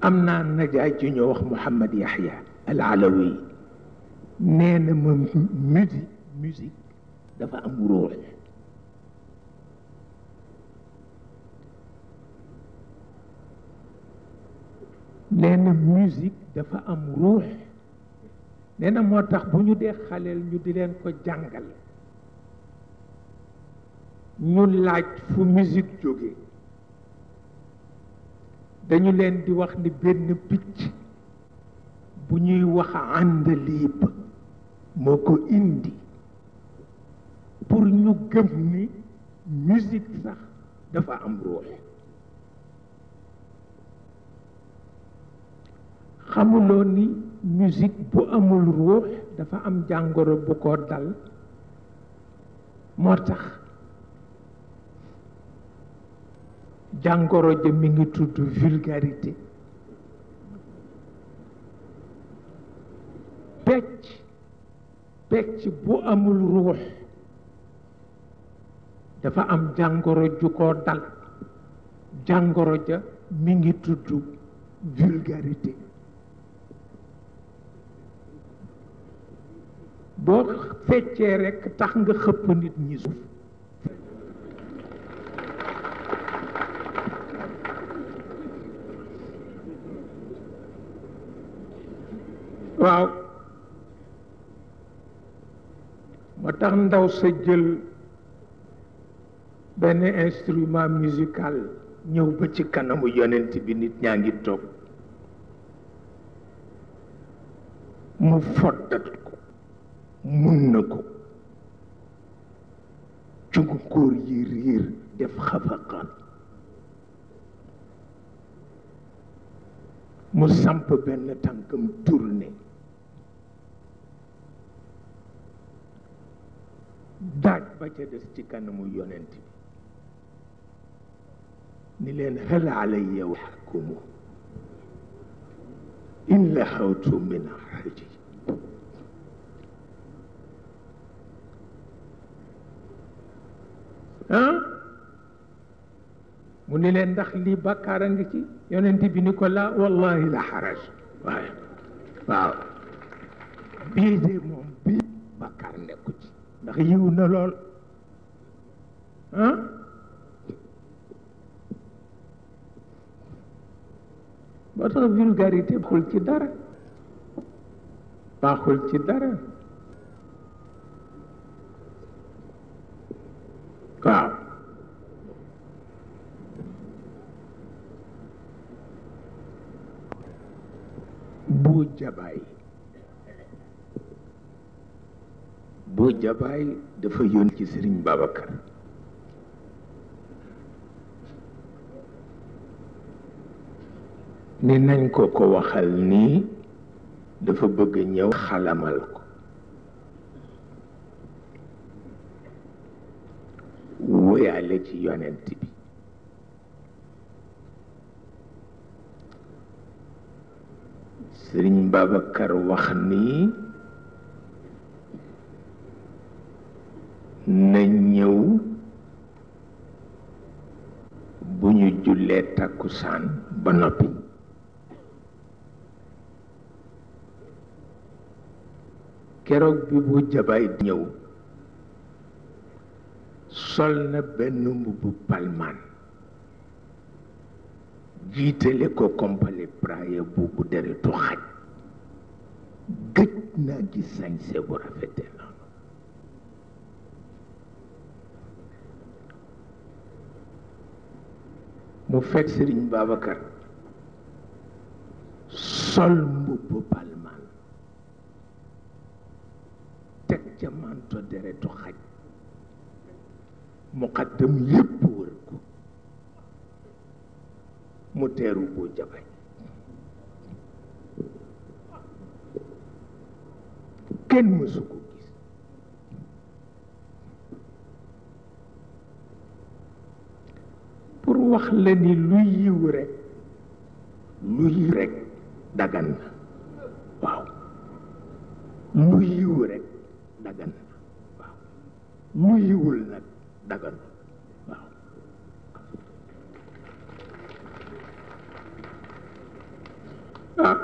am naa najaay ju ñu wax Mouhamad Yahya al Alawi nee na ma musique dafa am ruux nee na musique dafa am ruux nee na moo tax bu ñu dee xaleel ñu di leen ko jàngal ñu laaj fu musique jóge dañu leen di wax ni benn picc bu ñuy wax àndaliib moo ko indi pour ñu gëm ni musique sax dafa am ruux xamuloo ni musique bu amul ruux dafa am jàngoro bu ko dal moo tax jàngoro ja mi ngi tudd vulgarité pecc bu amul ruux dafa am jàngoro ju ko dal jàngoro ja mi ngi tudd vulgarité boo feccee rekk tax nga xëpp nit ñi suuf waaw moo tax ndaw sa jël benn instrument musical ñëw ba ci kanamu yonent bi nit ñaa ngi toog mu foddat ko mun na ko cungu kóor yi riir def xafaqaan mu samp benn tànkam tourné daaj ba ca des ci kanamu yonent bi ni leen hal alayya waxkumu in lahawtu min harji mu ni leen ndax lii bàkkaar a ngi ci yonent bi ni ko la wallahi la xaraj waaye waaw bii de moom bii bàkkaar nekku ci ndax yiw na lool boo tax vulgarité baaxul ci dara baaxul ci dara waaw boo jabaay dafa yónni ci Sëriñ Babacar ni nañ ko waxal nii dafa bëgg ñëw xalamal ko woyaale ci yonent bi Sëriñ Babacar wax ni na ñëw bu ñu jullee takkusaan ba noppi keroog bi bu jabaay ñëw sol na benn mbubbu palmaan jiitale ko complet praye bu deretu xaj gëj naa gis sañse bu rafete noonu mu fekk Sëriñ Babacar sol mbubbu palmaan teg ca manto deretu xaj muqaddam yépp wër ko mu teeru boo jabay kenn mësu ko gis pour wax la ni lu yiw rek dagan na waaw lu yiw rek dagan na waaw lu yiwul nag dagan waaw ah